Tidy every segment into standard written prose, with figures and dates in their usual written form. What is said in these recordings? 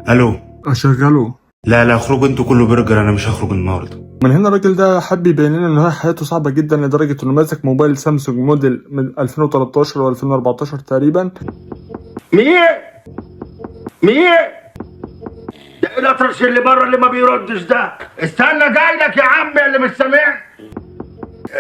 الو. اشغله. لا لا، اخرجوا انتوا كله برجر، انا مش هخرج النهارده. من هنا الراجل ده حب يبين لنا ان هو حياته صعبة جدا لدرجة انه ماسك موبايل سامسونج موديل من 2013 و 2014 تقريبا. مين؟ مين؟ ده ايه الاطرش اللي بره اللي ما بيردش ده؟ استنى جاي لك يا عم اللي مش سامع.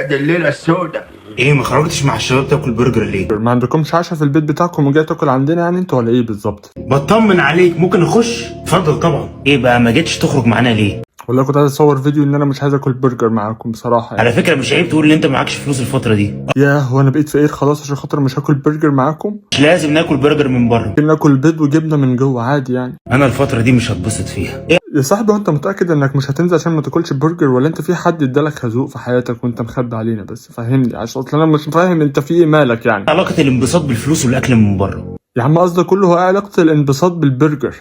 دي الليلة السوداء. ايه ما خرجتش مع الشباب تاكل برجر ليه؟ ما عندكمش عشاء في البيت بتاعكم وجاي تاكل عندنا يعني انتوا ولا ايه بالظبط؟ بطمن عليك، ممكن اخش؟ اتفضل طبعا. ايه بقى ما جيتش تخرج معانا ليه؟ والله كنت عايز اصور فيديو ان انا مش عايز اكل برجر معاكم بصراحة يعني. على فكرة مش عيب تقول ان انت معكش فلوس الفترة دي. ياه، هو انا بقيت فقير خلاص عشان خاطر مش هاكل برجر معاكم؟ مش لازم ناكل برجر من بره. ممكن ناكل بيض وجبنه من جوه عادي يعني. انا الفترة دي مش هتبسط فيها. ايه يا صاحبي، هو انت متاكد انك مش هتنزل عشان ما تاكلش برجر، ولا انت في حد ادالك خازوق في حياتك وانت مخبي علينا؟ بس فهمني عشان اصل انا مش فاهم انت في ايه مالك يعني. علاقة الانبساط بالفلوس والاكل من بره؟ يا عم قصدك كله هو ايه علاقة الانبساط بالبرجر؟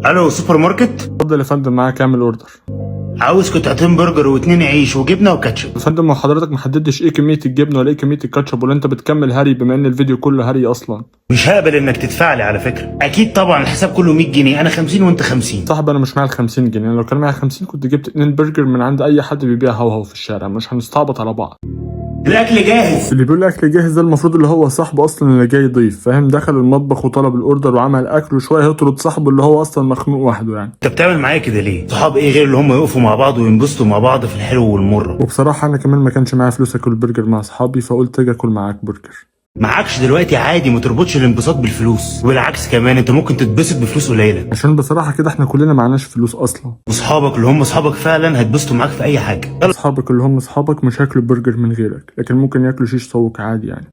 الو سوبر ماركت. اتفضل يا فندم، معاك كامل order. عاوز قطعتين برجر واتنين عيش وجبنه وكاتشب. يا فندم، هو حضرتك ما حددتش ايه كمية الجبنة ولا ايه كمية الكاتشب، ولا انت بتكمل هري بما ان الفيديو كله هري اصلا؟ مش هقبل انك تدفع لي على فكرة. اكيد طبعا الحساب كله 100 جنيه، انا 50 وانت 50. صاحبي انا مش معايا ال 50 جنيه، انا لو كان معايا 50 كنت جبت اتنين برجر من عند اي حد بيبيع هوهو في الشارع، مش هنستعبط على بعض. الاكل جاهز. اللي بيقول اكل جاهز ده المفروض اللي هو صاحبه اصلا اللي جاي يضيف، فاهم؟ دخل المطبخ وطلب ال order وعمل اكل وشوية هيطرد صاحبه اللي هو اصلا مخنوق وحده يعني. انت بتعمل معايا كده ليه؟ صحاب ايه غير اللي هم يقفوا مع بعض وينبسطوا مع بعض في الحلو والمر؟ وبصراحة انا كمان ما كانش معايا فلوس اكل برجر مع اصحابي، فقلت اجي اكل معاك برجر. معكش دلوقتي عادي، ما تربطش الانبساط بالفلوس، وبالعكس كمان انت ممكن تتبسط بفلوس قليله. عشان بصراحة كده احنا كلنا معناش فلوس اصلا. واصحابك اللي هم اصحابك فعلا هيتبسطوا معاك في اي حاجة. يلا. اصحابك اللي هم اصحابك مش هياكلوا برجر من غيرك، لكن ممكن ياكلوا شيش طاووق عادي يعني.